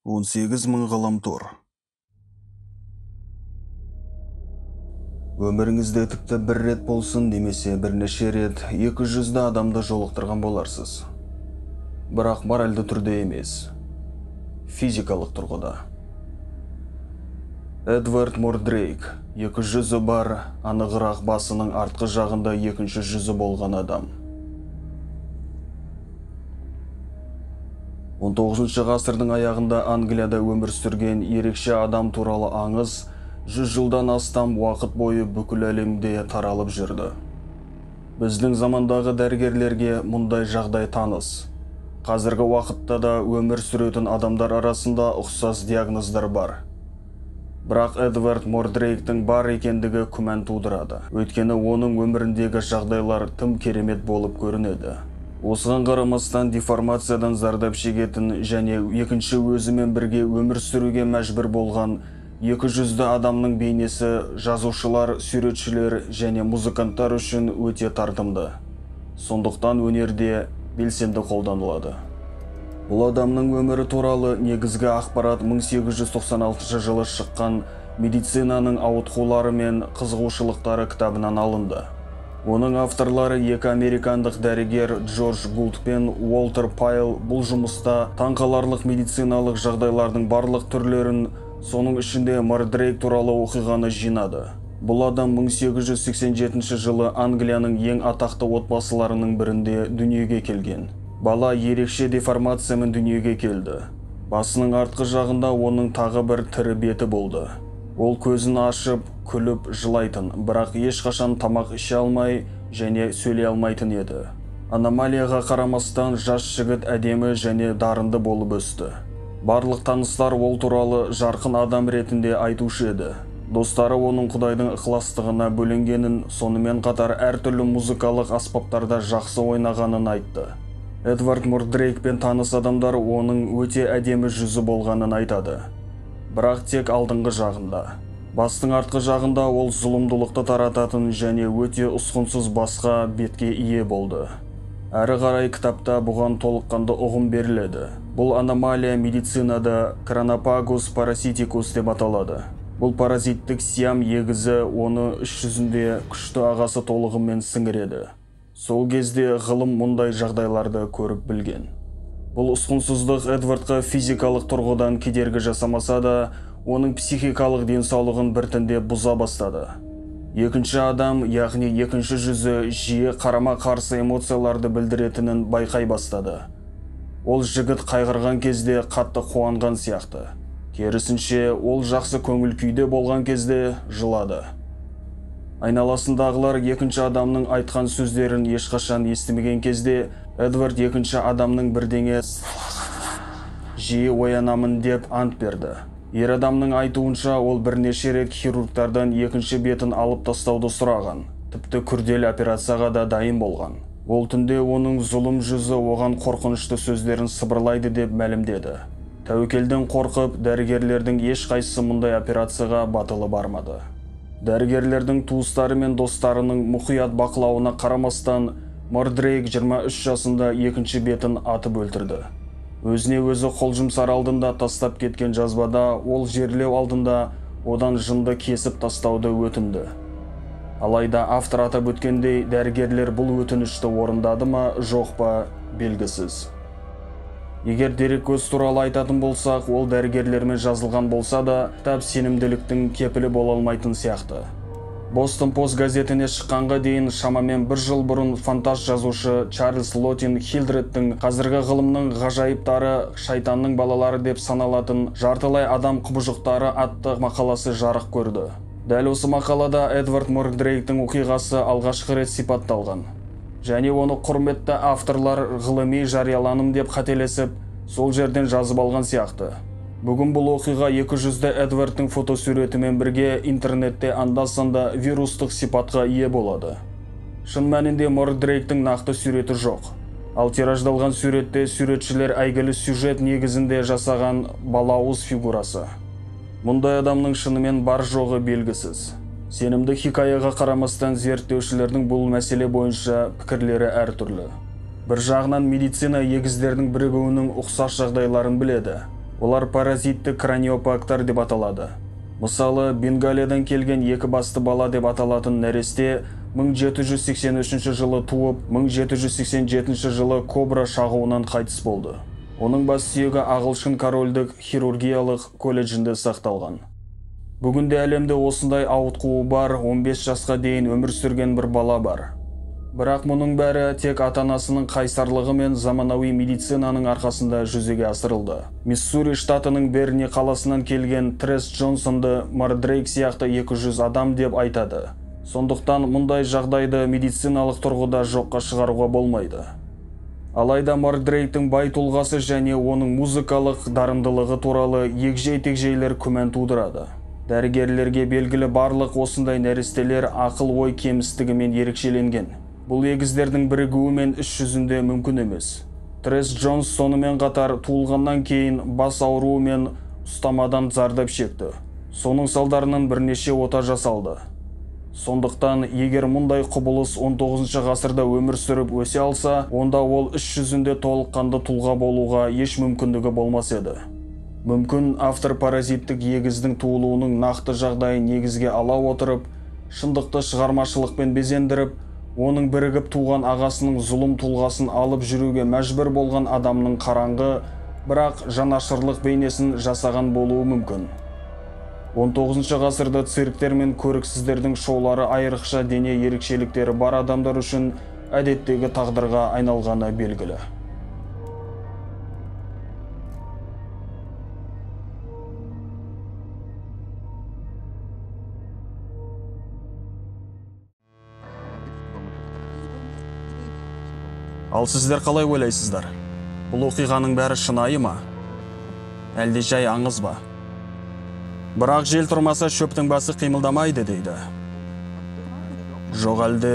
18 мың ғаламтор. Өміріңізде тіпті бір рет болсын немесе бірнеше рет екі жүзді адамды жолықтырған боларсыз. Бірақ моральды түрде емес, физикалық тұрғыда. Эдвард Мордрейк, екі жүзі бар, анығырақ басының артқы жағында екінші жүзі болған адам. 19 ғасырдың аяғында Англияда өмір сүрген ерекше адам туралы аңыз 100 жылдан астам уақыт бойы бүкіл әлемде таралып жүрді. Біздің замандағы дәрігерлерге мұндай жағдай таныс. Қазіргі уақытта да өмір сүретін адамдар арасында ұқсас диагноздар бар. Бірақ Эдвард Мордрейктің бар екендігі күмән тудырады. Өйткені оның өміріндегі жағдайлар тым керемет болып көрінеді. Осыған қарамастан деформациядан зардап шегетін және екінші өзімен бірге өмір сүруге мәжбүр болған екі жүзді адамның бейнесі жазушылар, суретшілер және музыканттар үшін өте тартымды. Сондықтан өнерде белсенді қолданылады. Бұл адамның өмірі туралы негізгі ақпарат 1896 жылы шыққан медицинаның ауытқулары мен қызығушылықтары кітабынан алынды. Оның авторлары екі американдық дәрігер Джордж Гулд пен Уолтер Пайл бұл жұмыста таңқаларлық медициналық жағдайлардың барлық түрлерін, соның ішінде Мордрейк туралы оқиғаны жинады. Бұл адам 1887 жылы Англияның ең атақты отбасыларының бірінде дүниеге келген. Бала ерекше деформациямен дүниеге келді. Басының артқы жағында оның тағы бір тірі беті болды. Ол көзін ашып, күліп, жылайтын, бірақ ешқашан тамақ іше алмай және сөйлей алмайтын еді. Аномалияға қарамастан жас жігіт әдемі және дарынды болып өсті. Барлық таныстар ол туралы жарқын адам ретінде айтушы еді. Достары оның Құдайдың ықыластығына бөленгенін, сонымен қатар әртүрлі музыкалық аспаптарда жақсы ойнағанын айтты. Эдвард Мордрейкпен таныс адамдар оның өте әдемі жүзі болғанын айтады. Бірақ тек алдыңғы жағында. Бастың артқы жағында ол зұлымдылықты тарататын және өте ұсқынсыз басқа бетке ие болды. Әрі қарай кітапта бұған толыққанды ұғым беріледі. Бұл аномалия медицинада Кронопагус параситикус деп аталады. Бұл паразиттік сиам егізі оны іш жүзінде күшті ағасы толығымен сіңіреді. Сол кезде ғылым мұндай жағдайларды көріп білген. Бұл ұсқынсыздық Эдвардқа физикалық тұрғыдан кедергі жасамаса да, оның психикалық денсаулығын біртіндеп бұза бастады. Екінші адам, яғни екінші жүзі жиі қарама-қарсы эмоцияларды білдіретінін байқай бастады. Ол жігіт қайғырған кезде қатты қуанған сияқты. Керісінше, ол жақсы көңіл күйде болған кезде жылады. Айналасындағылар екінші адамның айтқан сөздерін ешқашан естімеген кезде, Эдвард екінші адамның бірдеңе жиі оянамын деп ант берді. Ер адамның айтуынша, ол бірнеше рет хирургтардан екінші бетін алып тастауды сұраған, тіпті күрделі операцияға да дайын болған. Ол түнде оның зұлым жүзі оған қорқынышты сөздерін сыбырлайды деп мәлімдеді. Тәуекелден қорқып, дәрігерлердің ешқайсысы мұндай операцияға батылы бармады. Дәрігерлердің туыстары мен достарының мұқият бақылауына қарамастан, Мордрейк 23 жасында екінші бетін атып өлтірді. Өзіне өзі қол жұмсар алдында тастап кеткен жазбада ол жерлеу алдында одан жынды кесіп тастауды өтінді. Алайда автор атап өткендей, дәрігерлер бұл өтінішті орындады ма, жоқ па, белгісіз. Егер дереккөз туралы айтатын болсақ, ол дәрігерлермен жазылған болса да, кітап сенімділіктің кепілі бола алмайтын сияқты. Бостон Пост газетіне шыққанға дейін шамамен бір жыл бұрын фантаст жазушы Чарльз Лотин Хилдреттің қазіргі ғылымның ғажайыптары шайтанның балалары деп саналатын жартылай адам құбыжықтары атты мақаласы жарық көрді. Дәл осы мақалада Эдвард Мордрейктің оқиғасы алғашқы рет сипатталған. Және оны құрметті авторлар ғылыми жарияланым деп қателесіп, сол жерден жазып алған сияқты. Бүгін бұл оқиға екі жүзді Эдвардтың фотосуретімен бірге интернетте анда-санда вирустық сипатқа ие болады. Шын мәнінде Мордрейктің нақты суреті жоқ. Ал тираждалған суретте суретшілер әйгілі сюжет негізінде жасаған балауыз фигурасы. Мұндай адамның шынымен бар жоғы белгісіз. Сенімді хикаяға қарамастан зерттеушілердің бұл мәселе бойынша пікірлері әртүрлі. Бір жағынан медицина егіздердің бірігуінің ұқсас жағдайларын біледі. Олар паразитті краниопактар деп аталады. Мысалы, Бенгалиядан келген екі басты бала деп аталатын нәресте 1783 жылы туып, 1787 жылы кобра шағуынан қайтыс болды. Оның бас сүйегі ағылшын корольдік хирургиялық колледжінде сақталған. Бүгінде әлемде осындай ауытқуы бар 15 жасқа дейін өмір сүрген бір бала бар. Бірақ мұның бәрі тек ата-анасының қайсарлығы мен заманауи медицинаның арқасында жүзеге асырылды. Миссури штатының Берни қаласынан келген Тресс Джонсонды Мардрейк сияқты 200 адам деп айтады. Сондықтан мұндай жағдайды медициналық тұрғыда жоққа шығаруға болмайды. Алайда Мардрейктің бай тұлғасы және оның музыкалық дарындылығы туралы егжей-тегжейлер күмән тудырады. Дәрігерлерге белгілі барлық осындай нәрестелер ақыл-ой кемістігімен ерекшеленген. Бұл егіздердің бірігуімен іс жүзінде мүмкін емес. Тресс Джонс сонымен қатар туылғаннан кейін бас ауруы мен ұстамадан зардап шекті. Соның салдарынан бірнеше ота жасалды. Сондықтан, егер мұндай құбылыс 19 ғасырда өмір сүріп өсе алса, онда ол іс жүзінде толыққанды тұлға болуға еш мүмкіндігі болмас еді. Мүмкін автор паразиттік егіздің туылуының нақты жағдайын негізге ала отырып, шындықты шығармашылықпен безендіріп, оның бірігіп туған ағасының зұлым тұлғасын алып жүруге мәжбүр болған адамның қараңғы, бірақ жанашырлық бейнесін жасаған болуы мүмкін. 19 ғасырда цирктер мен көріксіздердің шоулары айрықша дене ерекшеліктері бар адамдар үшін әдеттегі тағдырға айналғаны белгілі. Ал сіздер қалай ойлайсыздар? Бұл оқиғаның бәрі шынайы ма? Әлде жай аңыз ба? Бірақ жел тұрмаса шөптің басы қимылдамайды дейді. Жоқ әлде